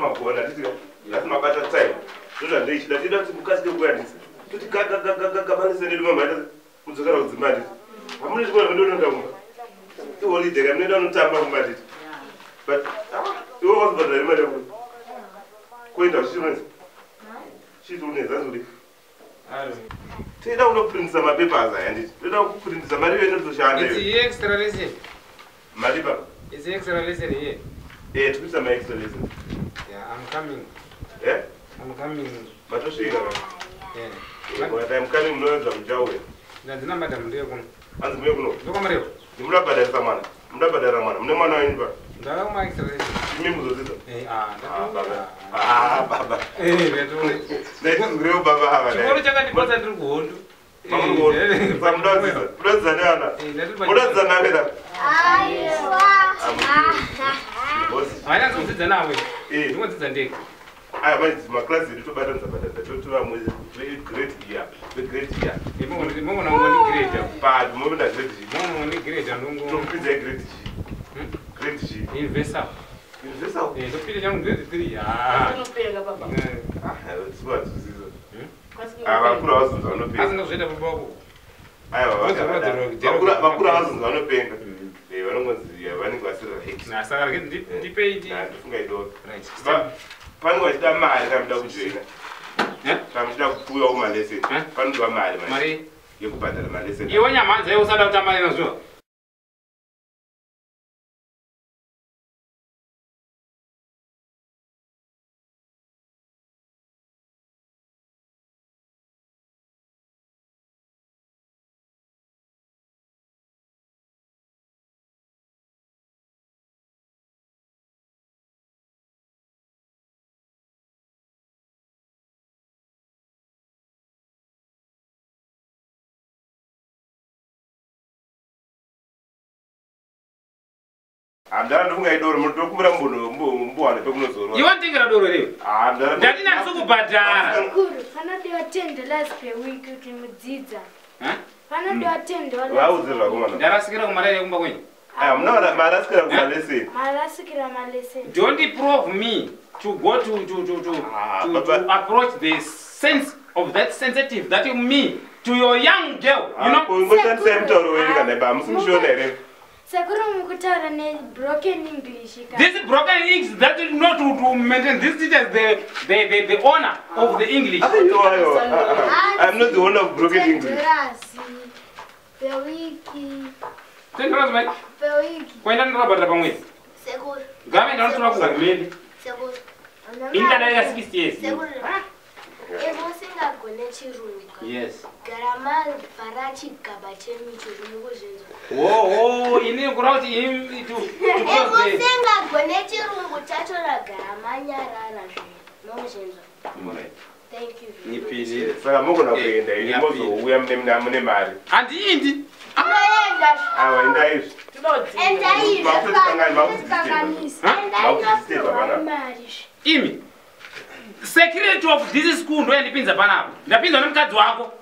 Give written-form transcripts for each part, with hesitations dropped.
magona handiti nhasi mabata time ndozvandoichida tinoda kuti mukasike kuuya handiti toti gagagagaga malesson edu mamaita mudzokera kudzimba handiti hamuna chikora mundonoenda kumba iholiday ka munoenda unotamba kumba handiti but iwe wazobhadhara imari yako kuenda uchichironza chiti uneza zuri toida kunoprintisa mapapers aya handiti toida kuprintisa mari iyo inotoshanda It's iyo extra lesson. mari baba It's extra lesson here. tikuisa maextra lesson. Yeah, I'm coming. Eh? I'm coming. Matosvika ka? Yeah. Mukati mukani munoedza muchauya. Ndadzina madam ndiye kuno. Hanzi muye kuno. Ndokwamarewo. Ndimurabhadharisa mwana. Murabhadhara mwana. Mune mwana wenyu pa. Ndauya kuma extra lesson. Imi muzodzidza. Eh, ah, Ah, baba. ndatu. Ah, baba. Eh, ndatu. Ndaitizwirewo baba ava. Chikoro chakandipotsa ndiri kuhondo. Munodzidza. Munodzidza nevana. Eh, ndati pa- Munodzidza nave da. Aiwa. Boss. Haina kudzidza nawe. Eh. Ndinodzidza ndega. Aya manje maklasi edu tobatanidza batanidza totora grade year. Grade year. Mongona ngoni grade. But munoenda grade G. Mongona ngoni grade ndongo. Tokupinzai grade G. Grade G. Universal. Universal. Eh, ndopinda changu grade 3. Ah. Unopenga baba. Eh, Ah, tisiwadzisizo. Kwasi Ah, vakuru havazonzi vanopenga. Asi ndozvoita baba wako. Aiwa, vakuru havazonzi vanopenga. Vanongonzi vanenge vasiri right. Na saka rege ndipei ndi. Ndofunga idoro. Right. Panenge vachida mari kana muda kujoina. Eh? Kana muchida kuuyawo malesson. Eh? Panodiwa mari manje. Mari. Yekubhadhara malesson. Iwe nyamhanza iwe usada kutamba nazvo. Mdara ndofunga idoro munotokumbira mbuwana pekunozorora. Iwe nditengera doro rewe. Ah, mdara. Ndati handisi kubhadhara. Sekuru, panodiwa $10 per week kuti mudzidza. Eh? Panodiwa $10. Vaudze zvako mwana. Ndarasikira kumari yekumba kwenyu. Aya, muna marasikira kumalesson. Marasikira malesson. Don't prove me to go to Ah, to, baba. to approach the sense of that sensitive that you me to your young girl. You know? Ngoshandisai mutauro wenyu kana ba musi muchiona here. Sekuru mukutaura nebroken English ka. This broken English that you know to maintain. This teacher is the owner of the English. Aiwa, aiwa. I'm not the owner of broken English. $10 per week. $10 mate. Per week. Kwaenda ndinobhadhara pamwedzi. Sekuru, Government vanotora kuhurumende. sekuru, Ini ndadarika 60 years. sekuru. If usingagone chirungu, Yes. gara mavhara chigaba chenyu chirungu kuzvinzwa. Oh, oh, ini kureva kuti ini to If close the usingagone chirungu chacho ragara manyarara zve. Nokuzvinzwa. Thank you very much. Nipinire. Saka mugona kuenda ini Eh, mozouya mune mari. Handiindi. Unoenda Aiwa, endai izvi. Tinodzidza. endai Makutotikangani, Makutotikanganisa. Makutotikanganisa panapa. Mari zve. Imi. Security of this school ndo yandipinza panapa. Ndapinzwa nemukadzi wako.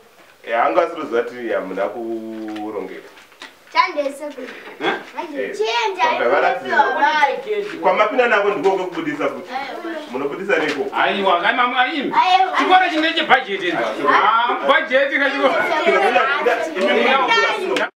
Anga asiri kuti hamuna kurongeka. Chandei sekuru. Eh? Handei. Kwamba varatidza. Gedhi. Kwamapinda nako ndiko kwekubudisa futi. Munobudisa neko. Aiwa, ngai mama imi. Aiwa. Chikoro chine chebhajeti. Ah, bhajeti kachikoro. Imi munobuda.